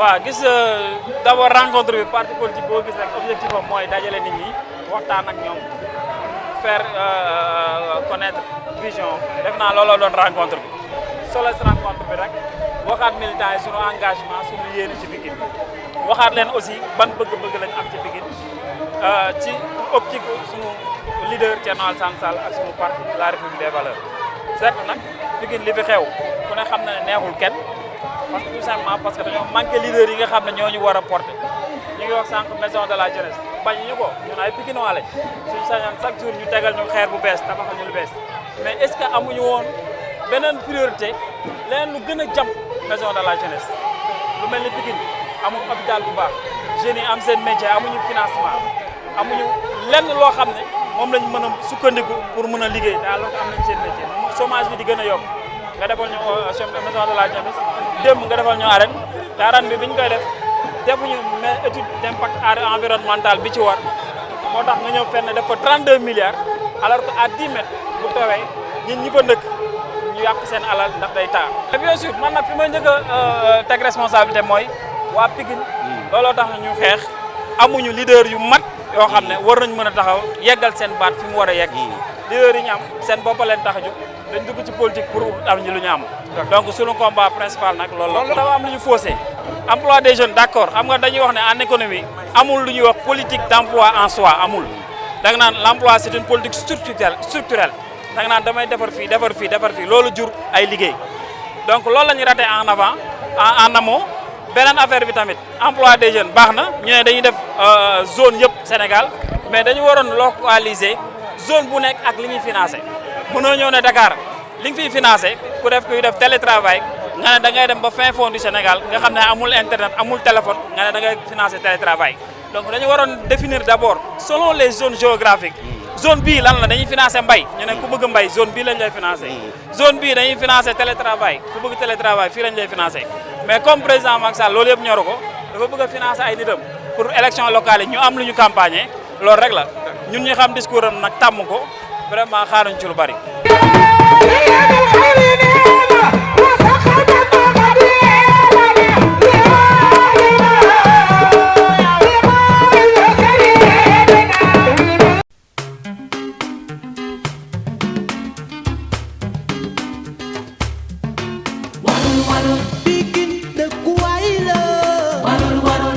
waaw gis d'abord rencontre bi parti politique boo gis rek objectif am mooy dajale nit ñi waxtaan ak ñoom faire connaître vision def naa looloo doon rencontre bi solo si rencontre bi rek waxaat militants yi sunu engagement sunu yéene ci Pikine waxaat leen aussi ban bëgg-bëgg lañ am ci Pikine ci optique sunu leader Thierno Alassane Sall ak sunu parti la République des Valeurs certes nag Pikine li fi xew ku ne xam na ne neexul kenn parce que tout simplement parce que dañoo manqué leader yi nga xam ne ñoo ñu war a porter ñu ngi wax sànq maison de la jeunesse bañ ñu ko ñun ay Pikinois lañ suñu sañoon chaque jour ñu tegal ñu xeer bu bees tabaxal ñu lu bees mais est-ce que amuñu woon beneen priorité leneen lu gën a jàmp maison de la jeunesse lu mel ni Pikine amul hôpital bu baax jeunes yi am seen métier amuñu financement amuñu lenn loo xam ne moom lañ mën a sukkandiku pour mën a liggéey te alors am nañ seen métier chômage bi di gën a yokk nga defal ñu maison de la jeunesse démb nga defal ñu arène te arène bi biñ koy def defuñu étude d'impact environnemental bi ci war moo tax nga ñëw fenn def ko 32 milliards alors que à 10 mètres bu tawee ñi fa ndëkk ñu yàq seen alal ndax day taa. et bien sûr man nag fi may njëkk a teg responsabilité mooy waa Pikine looloo tax ñu xeex amuñu leader yu mat yoo xam ne war nañ mën a taxaw yeggal seen baat fi mu war a yegg leader yi ñu am seen bopp leen tax a jóg dañ dugg ci politique pour am ñu lu ñu am. donc sunu combat principal nag loolu la. dafa am lu ñu faussé emploi des jeunes d'accord xam nga dañuy wax ne en économie amul lu ñuy wax politique d'emploi en soi amul da nga naan l'emploi c'est une politique structurelle da nga naan damay defar fii loolu jur ay liggéey donc loolu la ñu raté en avant en amont beneen affaire bi tamit emploi des jeunes baax na ñu ne dañuy def zone yëpp Sénégal mais dañu waroon localiser zone bu nekk ak li ñuy financé mënoo ñëw ne Dakar li nga fiy financé kuy def télétravail nga ne da ngay dem ba fin fond du Sénégal nga xam ne amul internet amul téléphone nga ne da ngay financé télétravail donc dañu waroon définir d'abord selon les zones géographiques zone bii lan la dañuy financé mbay ñu ne ku bëgg mbay zone bii lañ lay financé zone bii dañuy financé télétravail ku bëgg télétravail fii lañ lay financé mais comme président Macky Sall loolu yëpp ñoru ko dafa bëgg a financé ay nitam pour élection locale yi ñu am lu ñu campagne loolu rek la ñun ñu xam discours am nag tàmm ko vraiment xaaruñ ci lu bari